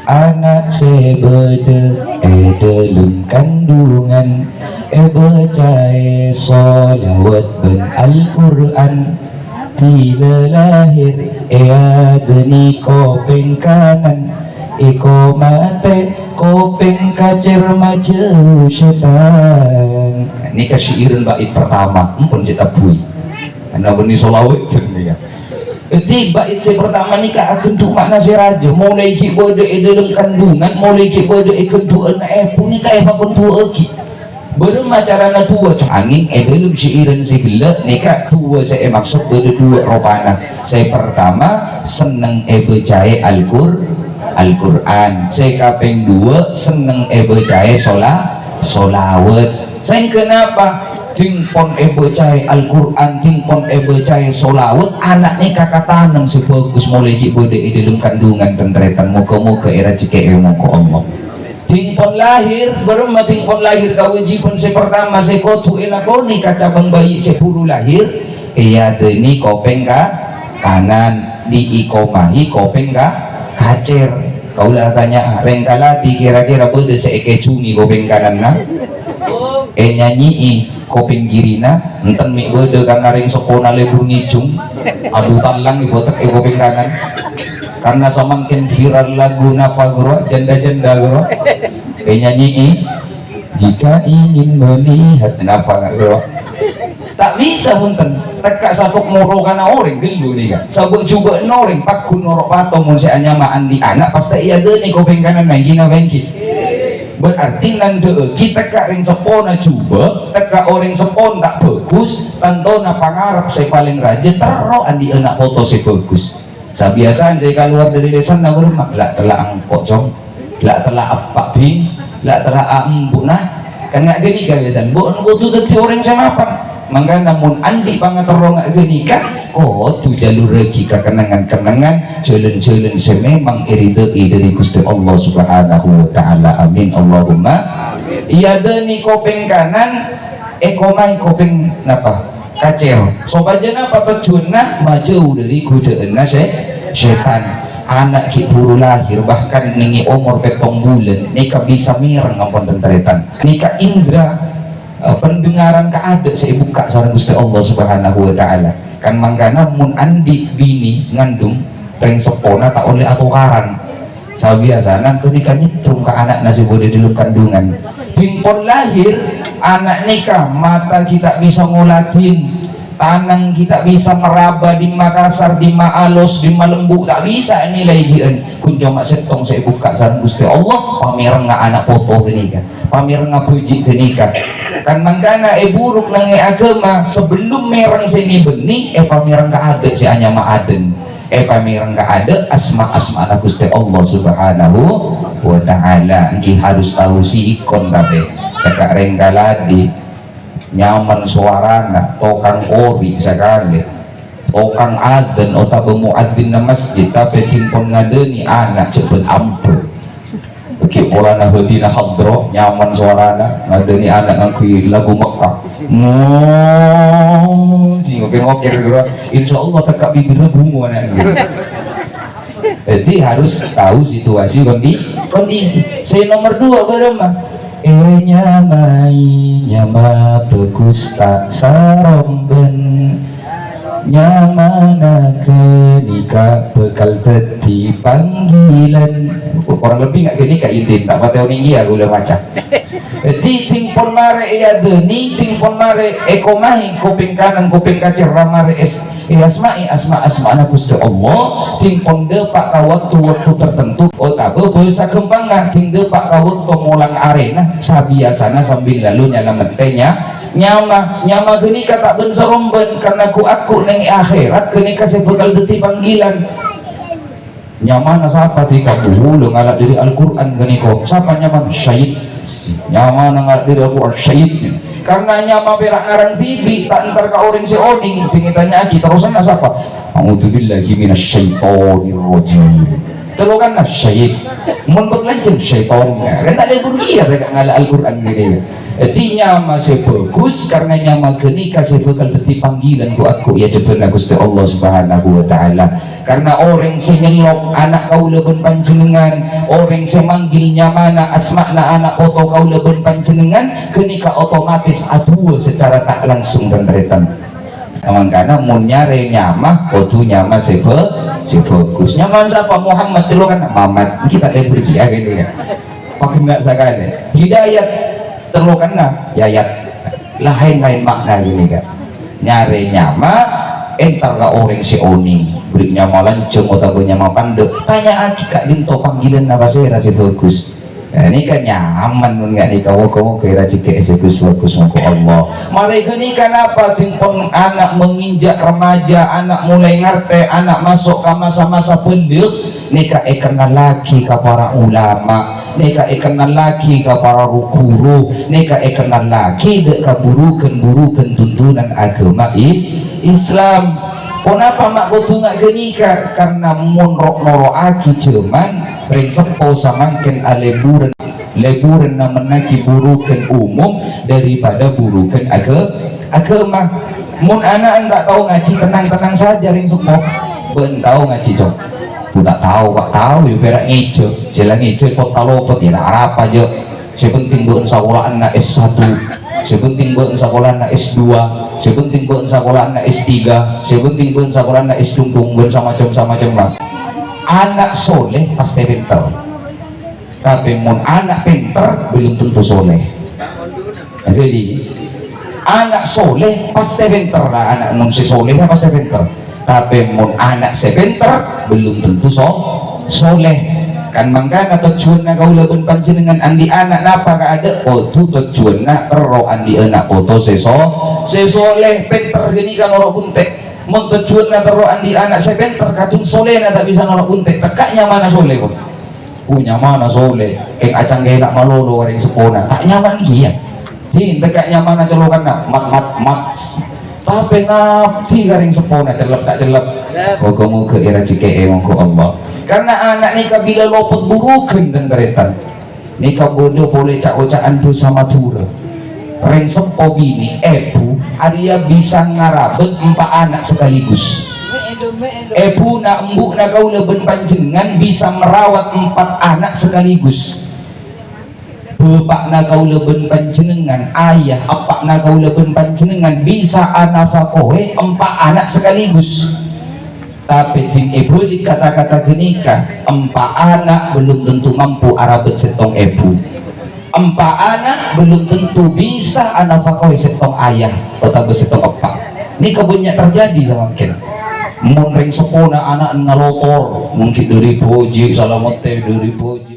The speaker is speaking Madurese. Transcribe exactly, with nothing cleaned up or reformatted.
Ana' sè bâdâ è dâlem kandungan, èbâcaè sholawat bân Al-Qur'an. Bilâ lahèr èadhâni kopèng kanan, èkomatè kopèng kacèr majâu sètan. Nèka syi'irra bait pertama, ampon cè' tabbhuwi. Ana bânnè sholawat nèka. Dhâddhi, bait sè partama nèka aghândhu' ma'na sè rajâ, molaè ghi' bâdâ è dâlem kandungan, molaè ghi' bâdâ è ghândhu'ânna èbhu nèka èpaghândhu'aghi. Bârâmma carana du'a, angèng è dâlem syi'irra sè ghellâ' nèka du'a sè èmaksod bâdâ duwâ' ropana. Sè partama, senneng èbâcaè Al-Qur-, Al-Qur'an. Sè kapèng duwâ', senneng èbâcaè sola-, sholawat. Saèngghâ napa? Dhing pon èbâcaè Al-Qur'an, dhing pon èbâcaè sholawat, ana' nèka katanem sè bhâghus molaè ghi' bâdâ è dâlem kandungan, tan-tarètan. Moghâ-moghâ èrajhekkè'è moko Allah. Dhing pon lahèr, bârâmma dhing pon lahèr, kawâjibhân sè partama sè kodhu èlakonè ka cabang bayi sè bhuru lahèr, èadhâni kopèng ka-, kanan, diikomahè kopèng ka-, kacèr. Kaulâ atanya'a, rèng kaladi kèra-kèra bâdâ sè èkèjhungè kopèng kananna? Ènyanyi'i kopèng kèrina, enten mè' bâdâ karna rèng seppona lebur ngèjhung, adu tallang èbâte'è kopèng kanan. Karna samangkèn viral lagu napa, ghuru? Janda-janda, ghuru. Ènyanyi'i, "Jika ingin melihat," napa, ghuru? Ta' bisa, bhunten. Tekka' sapok morokana orèng ghâllu nèka. Sabâ'-jubâ'na orèng pagghun noro' pato mon sè anyama andi' ana' pastè èadhâni kopèng kanan nanggi napa ènggi? Berarti nandhâ'aghi tekka' rèng seppona jubâ', tekka' orèng seppona ta' bhâghus, tantona pangarep sè palèng rajâ terro andi' ana' poto sè bhâghus. Sabiyasaan sè kalowar dâri lèsanna bârâmma, "La', tella' engko', Cong. La', tella' eppa', Bhing. La', tella' a embu'na." Kan nga' ghânèka biyasaan. Bâ'na kodhu dhâddhi orèng sè mapan. Mangkana mon andi' pangaterro nga' ghânèka, kodhu jalurraghi ka kennengngan-kennengngan, jhâlân-jhâlân sè memang èridhâi dâri Ghustè Allah Subhanahu wa Ta'ala. Amin, Allahumma. Èadhâni kopèng kanan, èkomahè kopèng napa? Kacèr. Sopajâ napa tojjhuwânna? Majâu dâri godâ'ânna sè-, sètan. Ana' ghi' bhuru lahèr, bahkan nèng è omor pèttong bulân, nèka bisa mèreng ampon tan-tarètan. Nèka indra, eh, pendengaran kaadâ' sè èbukka' sareng Ghustè Allah Subhanahu wa Ta'ala. Kan mangkana mon andi' binè ngandung, rèng seppona ta' ollè atokaran. Sabiyasana ghânèka nyetrum ka ana'na sè bâdâ è dâlem kandungan. Dhing pon lahèr, ana' nèka mata ghi' ta' bisa ngoladhin, tanang ghi' ta' bisa marabâ dimma kasar, dimma alos, dimma lembu', ta' bisa ènilai ghi'ân. Ghun coma sèttong sè èbukka' sareng Ghustè Allah, pamèrengnga ana' poto ghânèka, pamèrengnga bhâji' ghânèka. Kan mangkana èburuk neng è aghâma, sabellunna mèreng sè nè-bânnè, èpamèreng kaadâ' sè anyama Aden. Èpamèreng kaadâ' asma-asmana Ghustè Allah Subhanahu wa Ta'ala. Èngghi harus tao sèkon, tapè tekka' rèng kaladi, nyaman sowarana, tokang korè' sakalè, tokang adzan otabâ muadzzinna masjid, tapè dhing pon ngadhânè ana' jhâ' bân ampon. Ghi' polana bâdhina hadra, nyaman sowarana, ngadhânè ana' ngangghuy lagu Mekkah. Ngong, sè ngokèr-ngokèr, ghuru. Insyaallah tekka' bibirra bungo ana'. Jadi harus tahu situasi kondi-, kondisi. Sè nomer dua bârâmma? Eh, nyamaè nyama bhâghus ta' sarombân. Nyamana ghânèka bhâkal dhâddhi panggilan. Kurang lebbi nga' ghânèka intina, ta' patè onèng iyâ kaulâ maca. Dhâddhi, dhing pon marè èadhânè, dhing pon marè èkomahè, kopèng kanan, kopèng kacèr, marè es-, èasmaè asma-asmana Ghustè Allah, dhing pon dâpa' ka waktu-waktu tertentu, otabâ bhâsa ghâmpangnga, dhing dâpa' ka waktu molang arèna, sabiyasana sambil lalu nyalamettè nya-, Nyama, nyama ghânèka ta' bân-sarombân, karna ghu-, aghu' neng è akhèrat ghânèka sè bhâkal dhâddhi panggilan. Nyamana sapa dhika? Bhuru lo ngala' dâri Al-Qur'an ghânèka. Sapa nyamana? Sayyid. Nyamana ngala' dâri Al-Qur'an, Sayyid. Karna nyama pèra' ngarang dhibi', ta' entar ka orèng sè onèng, bhingèn tanya'aghi, terrosanna sapa? A'udzubillahi minasyaitonirrajim. Terrosanna Sayyid. Mon bhâkal lanjhâng syaiton. Kan ta' lebur iyâ ta' ngala' Al-Qur'an ghânèka. Dhâddhi nyama sè bhâghus, karna nyama ghânèka sè bhâkal dhâddhi panggilan ghu-lagghu è adhâbhânna Ghustè Allah Subhanahu wa Ta'ala. Karna orèng sè nyellok ana' kaulâ bân panjhennengngan, orèng sè manggil nyamana, asmana ana' poto kaulâ bân panjhennengngan, ghânèka otomatis adu'a secara ta' langsung, tan-tarètan. Mangkana mon nyarè nyama, kodhu nyama sè bhâ-, sè bhâghus. Nyamana sapa? Muhammad, terro kan Mamat. Kita lebur dia gini ya. Paghenna' sakalè. Hidayat, terro kan Yayat. Laèn-laèn makna gini kan. Nyarè nyama, entar ka orèng sè onèng. Bâri' nyama lanjhâng otabâ nyama pandâ'. Tanya'aghi ka'dinto panggilanna pasèra sè bhâghus. Nah, nèka nyaman mon nga' nèka, moga-moga èrajhekkè'è sè gus-bhâgus, moga Allah. Marè ghânèka napa, dhing pon ana' menginjak remaja, ana' mulai ngartè, ana' maso' ka masa-masa bâlâgh, nèka èkennallaghi ka para ulama, nèka èkennallaghi ka para ru-ghuru, nèka èkennallaghi dâ' ka bhurugân-bhurugân tuntunan aghâma Is-, Islam. Ponapa ma' kodhu nga' ghânèka? Karna mon ro'-noro'aghi jhâman, rèng seppo samangkèn alèburân, lèburân namennaghi bhurugân umum daripada bhurugân agâ-, aghâma. Mon ana'na ta' tao ngajhi, tenang-tenang saja, rèng seppo. Bâ'na tao ngajhi, Cong? Bu, ta' tao, Pa', tao, yâ pèra' ngèjhâ. Sè la ngèjhâ pot-talopot, yâ ta' arapa, jâ'. Sè penting bâ'na sakola'anna S satu, sè penting bâ'na sakola'anna S dua, sè penting bâ'na sakola'anna S tiga, sè penting bâ'na sakola'anna S dungdung, bân samacem-samacemma. Ana' soleh pastè pènter. Tapè mon ana' pènter, belum tentu soleh. Jadi, ana' soleh pastè pènter, la, ana' mon sè soleh la pastè pènter. Tapè mon ana' sè pènter, belum tentu so-, soleh. Kan mangkana tojjhuwânna kaulâ bân panjhennengngan andi' ana' napa kaaḍâ', kodhu tojjhuwânna terro andi' ana' poto sè so-, sè soleh, pènter ghânèka noro' bunte'. Mon tojjhuwânna terro andi' ana' sè pènter, kadhung solehna ta' bisa noro' bunte', tekka' nyamana soleh, pon. Oh, nyamana soleh, kèng acangkèla malolo ka rèng seppona, ta' nyaman kèya. Dhin, tekka' nyamana colokanna, mat, mat, mat. Tapè ngabdi ka rèng seppona, cellep ta' cellep. Moga-moga èrajhekkè'è, moga Allah. Karna ana' nèka bilâ lopot bhurugân, tan-tarètan. Nèka bâḍâ polè ca'-oca'an bhâsa Madhurâ. Rèng seppo binè', èbhu, arèya bisa ngarabât empa' ana' sekaligus. Èbhuna, embu'na kaulâ bân panjhennengngan bisa merawat empat anak sekaligus. Bapa'na kaulâ bân panjhennengngan, ayah, eppa'na kaulâ bân panjhennengngan bisa anafakoè empa' ana' sekaligus. Tapè dhin èbâlik kata-kata ghânèka, empa' ana' belum tentu mampu arabât sèttong èbhu. Empa' ana' belum tentu bisa anafakoè sèttong ayah otabâ sèttong eppa'. Nèka bânnya' terjadi samangkèn. Mon rèng seppona ana'na ngalotor, mungkin ḍâri bhâji', salamettè ḍâri bhâji'.